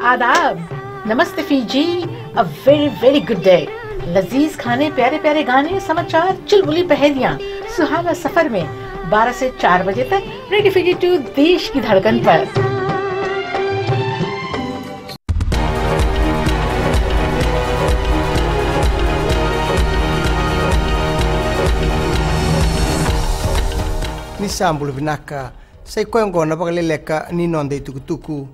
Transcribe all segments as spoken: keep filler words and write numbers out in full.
आदाब, नमस्ते Fiji, a very very good day। लजीज खाने, प्यारे प्यारे गाने, समाचार, चुलबुली पहेलियां, सुहाना सफर में बारह से चार बजे तक रेडियो फीजी टू, देश की धड़कन पर। Ni sa bula vinaka. Sa i koya oqo na vakaleleka ni noda itukutuku.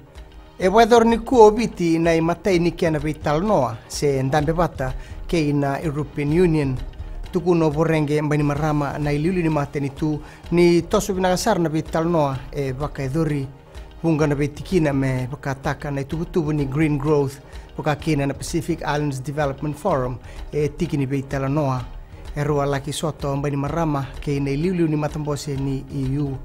E vakayacora nikua o Viti na imatai ni kena veitalanoa se dabe vata kei na European Union. Tukuna o Voreqe Bainimarama na iliuliu ni matanitu ni toso vinaka sara na veitalanoa e vakayacori. Vuqa na veitikina me vakataka na ituvatuva ni green growth, vaka kina na Pacific Islands Development Forum, e tiki ni veitalanoa. E rau a laki sota o Bainimarama kei na iliuliu ni matabose ni E U.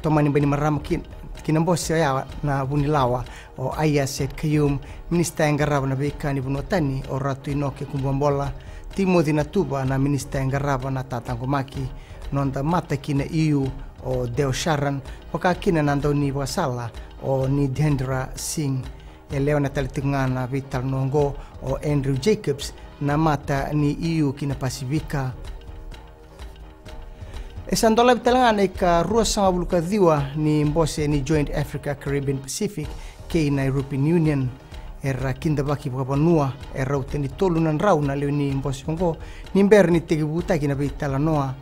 Tomani Bainimarama ki, ki na bose oya na Vunilawa, o Aiyaz Sayed-Khaiyum, minisita e qarava na veika ni vanua tani, o Ratu Inoke Kubuabola, Timoci Natuva, na minisita e qarava na tataqomaki, noda mata ki na E U, o Deo Sharan, vaka kina na daunivakasala, o Nidhendra Singh. E lewe na tale tiko ga na veitalanoa oqo, o Andrew Jacobs, na mata ni E U ki na Pasifika. E sa dolavi tale ga na ika ruasagavulu ka ciwa ni bose ni Joint Africa Caribbean Pacific kei na European Union. Era kidavaki vakavanua, e rauta ni tolu na drau na lewe ni bose oqo, ni bera ni tekivutaki na veitalanoa.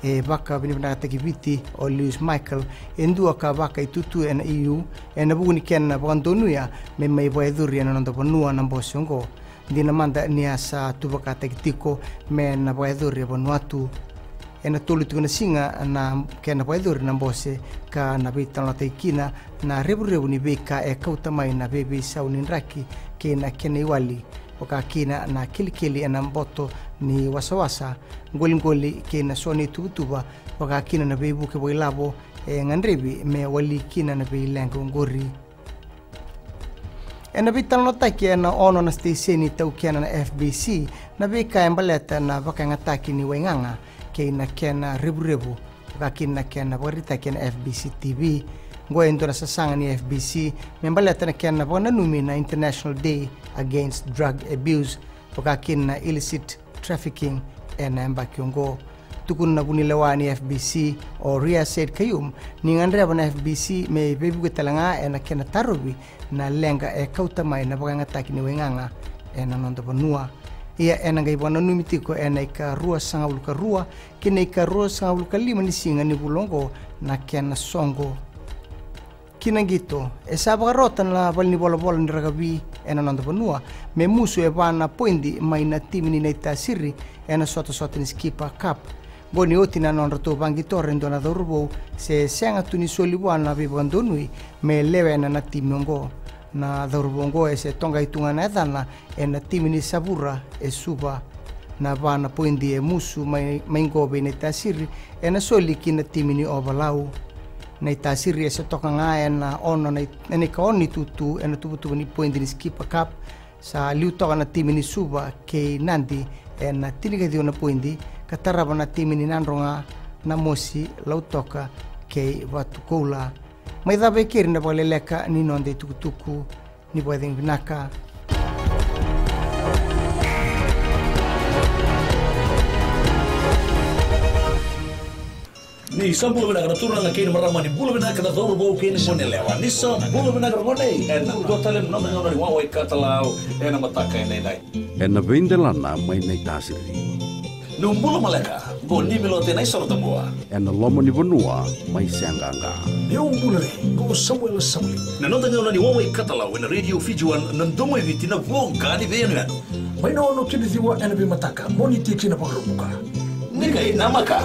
E vakavinavinakataki Viti o Lewis Michael, e dua ka vakaitutu ena E U, ena vuku ni kena vakadonuya me mai vakayacori ena noda vanua na bose oqo. Dina mada ni a sa tuvakataki tiko me na vakayacori e Vanuatu. Ena tolu tiko na siga na kena vakayacori na bose ka na veitalanoataki kina na revurevu ni veika e kauta mai na veiveisau ni draki kei na kena iwali, vaka kina na kelikeli ena boto ni wasawasa, qoliqoli kei na so na ituvatuva, vaka kina na veivuke vakailavo e gadrevi me wali kina na veileqa oqori. Ena veitalanoataki ena ono na siteseni taukena na F B C na veika e baleta na vakayagataki ni waigaga kei na kena revurevu, vaka kina na kena vakaraitaki ena F B C T V. Oqo e dua na sasaga ni F B C me baleta na kena vakananumi na International Day Against Drug Abuse, vaka kina na illicit trafficking ena yabaki oqo. Tukuna na vunilewa ni F B C, o Riaz Sayed-Khaiyum, ni gadreva na F B C me veivuke tale ga ena kena tarovi na leqa e kauta mai na vakayagataki ni waigaga ena noda vanua. Ia ena qai vakananumi tiko ena ika ruasagavulu ka rua ki na ika ruasagavulu ka lima ni siga ni vula oqo na kena soqo. Ki na qito, e sa vakarota na valenivolavola ni rakavi ena noda vanua me musu e va na poidi mai na timi ni Naitasiri ena sotasota ni Skipper Cup. Oqo ni oti na nodratou vaqitora e dua na cauravou se sega tu ni soli vua na veivakadonui me lewena na timi oqo. Na cauravou oqo e se toqai tu ga na yacana ena timi ni Savura e Suva. Na va na poidi e musu mai, mai qo vei Naitasiri ena soli ki na timi ni Ovalau. Naitasiri e se toka ga ena ono na i, ena ika ono ni tutu ena tuvatuva ni poidi ni Skipper Cup. Sa liu toka na timi ni Suva kei Nadi ena tinikaciwa na poidi, ka tarava na timi ni Nadroga, Namosi, Lautoka kei Vatukoula. Mai cava e keri na vakaleleka ni noda itukutuku. Ni vakacegu vinaka. Ni sa bula vinaka na turaga kei na marama, ni bula vinaka na cauravou kei na goneyalewa. Ni sa bula vinaka na gone, ena dua tale na noda gauna ni wawa i Katalau ena mataka edaidai. Ena veidelana mai Naitasiri. Ni bula maleka, qo Nimi Lote Naisorotabua. Ena loma ni vanua mai Seaqaqa. Ni bula re, qo Samuela Sauli. Na noda gauna ni wawa i Katalau ena Radio Fiji One, na domo i Viti, na voqa ni veiyanuyanu. Mai na ono ki na ciwa ena veimataka, Moniti ki na Vakaraubuka. Ni qai namaka.